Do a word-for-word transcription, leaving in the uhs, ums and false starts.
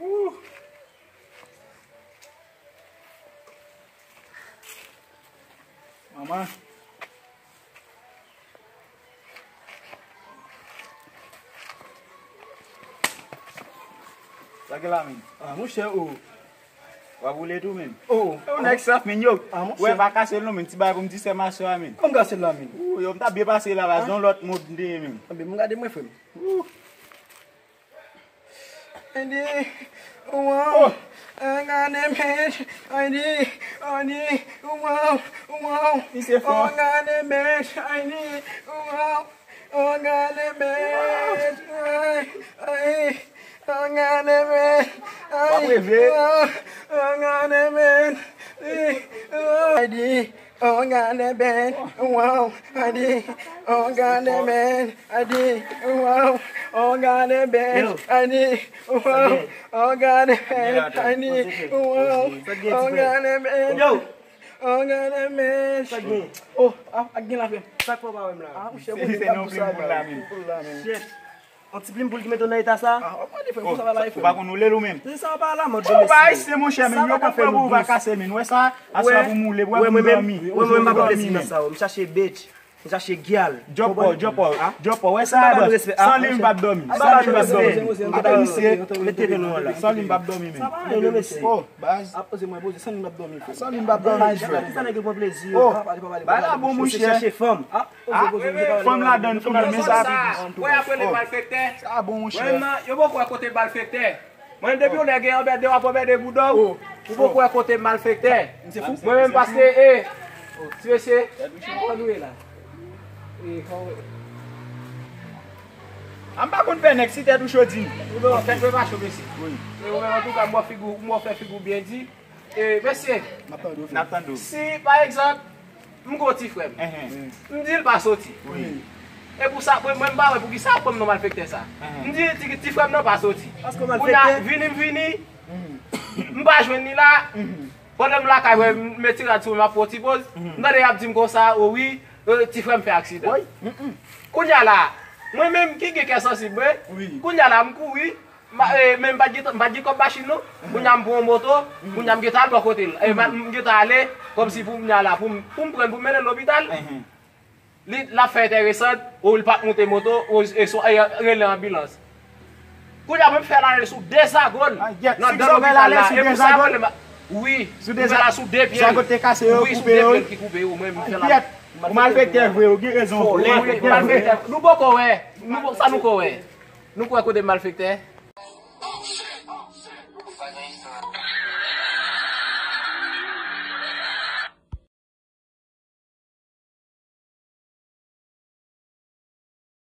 Ooh. Manman. Sa gen la, menm? Ah, monchè, oh. W ap woule tou, menm? Oh. Ou nèg saf, menm, yo. Ah, monchè. Wè, pa kase l non, menm. Ti bagay pou m di sè masyo a, menm. Kòm kase l la, menm? Ou, yo, m t ap byen pase la, baz. Ah. Yon lòt mod m te ye, menm. Anben, m gade mwen, frè m. Ooh. Andy, wow. Oh. Angane men, Andy, Andy, wow, wow. Li se fò. Angane men, Andy, wow. Angane men, ay, ay. Angane men, ay, wow. Angane men, ay, wow. Andy. Ongane ben, wow, adi, ongane ben, adi, wow, ongane ben, adi, wow, ongane ben, adi, wow, ongane ben, ongane ben. Oh, a, a gen la, frè. Sa k fè w pa wè m la? Ah, monchè, se, se non plim pou la, men. Shit. Yon ti plim pou l ki mete w nan eta sa? Ah, w ap mande frè m, oh, pou sa pa la, frè m. Ou pa konn woule l ou menm? Se sa pa la, mòd de mesye. Ou pa ayisyen, monchè, men yo konprann pou ou pa kase, men. Wè sa, aswè pou m woule, wè pou m dòmi. Wè mwen, m pa konn plezi nan sa, m chache bitch, m chache gyal. Djòpò, djòpò, djòpò, wè sa, bòs. San li, m p ap dòmi. San li, m p ap dòmi. Ata misye. Mete nou la. San li, m p ap dòmi, men. Sa pa anyen, non, mesye. Oh, baz. Ap poze mwen poze, san li, m p ap dòmi, frè. San li, m p ap dòmi, frè. Sa nèg yo pran plezi, yo. Oh, bagay la bon, monchè. Chèche fanm. Ah, fanm ladann tou, men sa. Wè, ap rele malfektè. Sa bon, monchè. Mwen menm, yo poko wè kote malfektè. Mwen menm, depi yon nèg gen anbède, w ap anbède bouda w. Ou poko wè kote malfektè. Mwen menm, paske, e, ti mesye, kòman nou ye la? E, kòman, a, m pa konn fè nèg, si tèt ou cho, di m. Tèt mwen pa cho, mesye. Wi. E, ou menm, antouka, m wè figi w, m wè w fè figi w byen di. E, mesye, n ap tande w, frè. Si, pa egzanp, m gen yon ti frè m, m di l pa soti. Wi. E pou sa, mwen, mwen, m pa wè poukisa pran m nan malfektè sa. M di ti, ti frè m nan pa soti. Paske w malfektè. Kounye a, vini, m vini, m pa jwenn li la. Pandan m lakay, wè, m met ti rad sou mwen, m ap fè yon ti poz. M tande y ap di m konsa, o wi, e, ti frè m fè aksidan. Kounye a la, mwen menm ki gen kè sansib, mwen, kounye a la, m kouri. M pa, e, men m pa t gen, m pa t gen kòb machin non. Kounye a m pran yon moto, kounye a m gentan al bò kote l. E, m gentan ale, kòmsi pou m la, pou m, pou m pran l, pou m mennen l lopital. Li, l ap fè enteresan, o, li pa t monte moto, o, e, so, e, rele anbilans. Kounye a mwen m fè l ale sou de zago l, nan dan lopital la. E pou sa yo rele m, wi, m fè l ale sou de pye l. Zago te kase yo, wi, sou de pye l ki koupe yo, mwen m fè l ale. Ou malfektè vre, ou gen rezon. Ou malfektè. Nou poko wè, nou, sa nou ko wè. Nou ko wè kote malfektè.